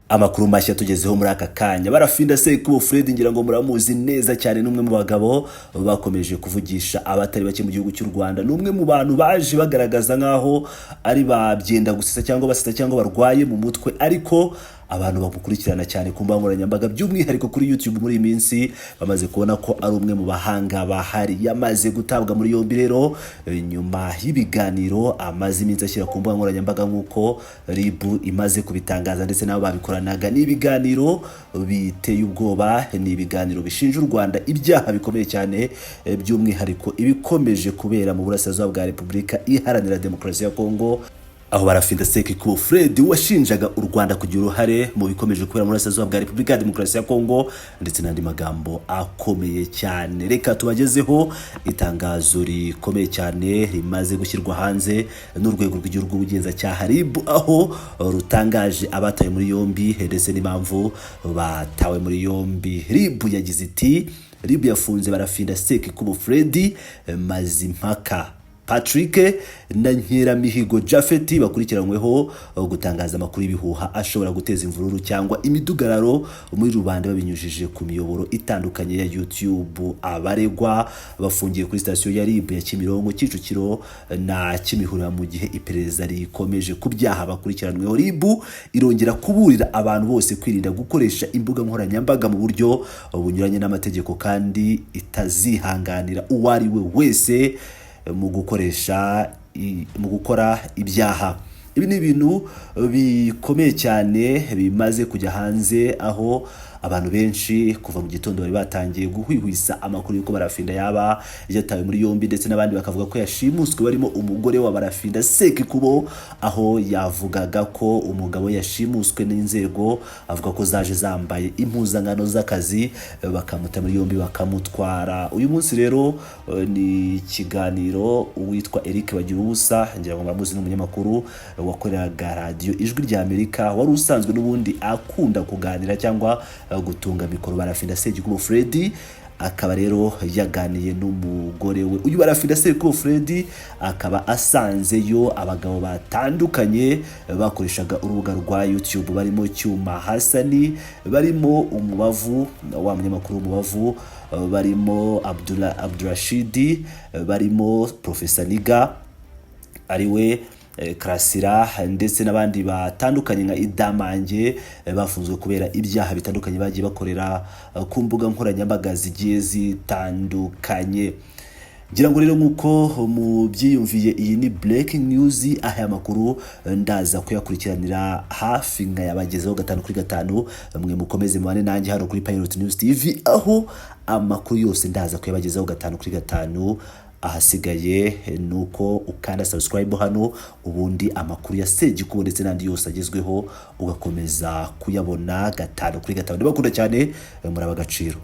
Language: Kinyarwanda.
Amakuru mashya tugezeho muri aka kanya: Barafinda Sekikubo Fred, ngira ngo muramuzi neza cyane, n'umwe mu bagabo bakomeje kuvugisha abatari bake mu gihugu cy'u Rwanda. Ni umwe mu bantu baje bagaragaza nk'aho ari ba byenda gusetsa cyangwa basetsa cyangwa barwaye mu mutwe, ariko abantu bamukurikirana cyane ku mbuga nkoranyambaga, by'umwihariko kuri YouTube, muri iyi minsi bamaze kubona ko ari umwe mu bahanga bahari. Yamaze gutabwa muri yombi rero nyuma y'ibiganiro amaze iminsi ashyira ku mbuga nkoranyambaga, nk'uko RIB imaze kubitangaza ndetse n'abo babikoranaga. Ni ibiganiro biteye ubwoba, ni ibiganiro bishinja u Rwanda ibyaha bikomeye cyane, by'umwihariko ibikomeje kubera mu burasirazuba bwa Repubulika Iharanira Demokarasi ya Kongo, aho Barafinda Sekikubo Fred washinjaga u Rwanda kugira uruhare mu bikomeje kubera muri Burasirazuba bwa Repubulika ya Demokarasi ya Kongo, ndetse n'andi magambo akomeye cyane. Reka tubagezeho itangazo rikomeye cyane rimaze gushyirwa hanze n'Urwego rw'Igihugu rw'Ubugenzacyaha, RIB, aho rutangaje abatawe muri yombi ndetse n'impamvu batawe muri yombi. RIB yagize iti: "RIB yafunze Barafinda Sekikubo Fred, Mazimpaka Patrick na Nkeramihigo Jafeti bakurikiranyweho gutangaza amakuru y'ibihuha ashobora guteza imvururu cyangwa imidugararo muri rubanda babinyujije ku miyoboro itandukanye ya YouTube. Abaregwa bafungiye kuri sitasiyo ya RIB ya Kimironko, Kicukiro na Kimihurura mu gihe iperereza rikomeje ku byaha bakurikiranyweho. RIB irongera kuburira abantu bose kwirinda gukoresha imbuga nkoranyambaga mu buryo bunyuranye n'amategeko, kandi itazihanganira uwo ari we wese mu gukora ibyaha." Ibi ni ibintu bikomeye cyane bimaze kujya hanze, aho abantu benshi kuva mu gitondo bari batangiye guhwihwisa amakuru y'uko Barafinda yaba yatawe muri yombi, ndetse n'abandi bakavuga ko yashimuswe, barimo umugore wa Barafinda Sekikubo, aho yavugaga ko umugabo yashimuswe n'inzego, avuga ko zaje zambaye impuzankano z'akazi, bakamuta muri yombi, bakamutwara. Uyu munsi rero ni ikiganiro uwitwa Eric Bagiruwubusa, ngira ngo muramuzi, ni umunyamakuru wakoreraga Radiyo Ijwi rya Amerika, wari usanzwe n'ubundi akunda kuganira cyangwa gutunga mikoro Barafinda Sekikubo Fred, akaba rero yaganiye n'umugore we. Uyu Barafinda Sekikubo Fred akaba asanzeyo abagabo batandukanye bakoreshaga urubuga rwa YouTube, barimo Cyuma Hasani, barimo Umubavu, wa munyamakuru w'Umubavu, barimo Abdullah Abdurashidi, barimo Profesa Niga ariwe Karasira, ndetse n'abandi batandukanye nka Idamange, bafunzwe kubera ibyaha bitandukanye bagiye bakorera ku mbuga nkoranyambaga zigiye zitandukanye. Ngira ngo rero nk'uko mubyiyumviye, iyi ni breaking news, aho aya makuru ndaza kuyakurikiranira hafi nkayabagezaho gatanu kuri gatanu. Mwe mukomeze mubane nanjye hano kuri Pilot News TV, aho amakuru yose ndaza kuyabagezaho gatanu kuri gatanu. Ahasigaye ni uko ukanda subscribe hano, ubundi amakuru ya Segikubo ndetse n'andi yose agezweho ugakomeza kuyabona gatanu kuri gatanu. Ndabakunda cyane, muraba agaciro.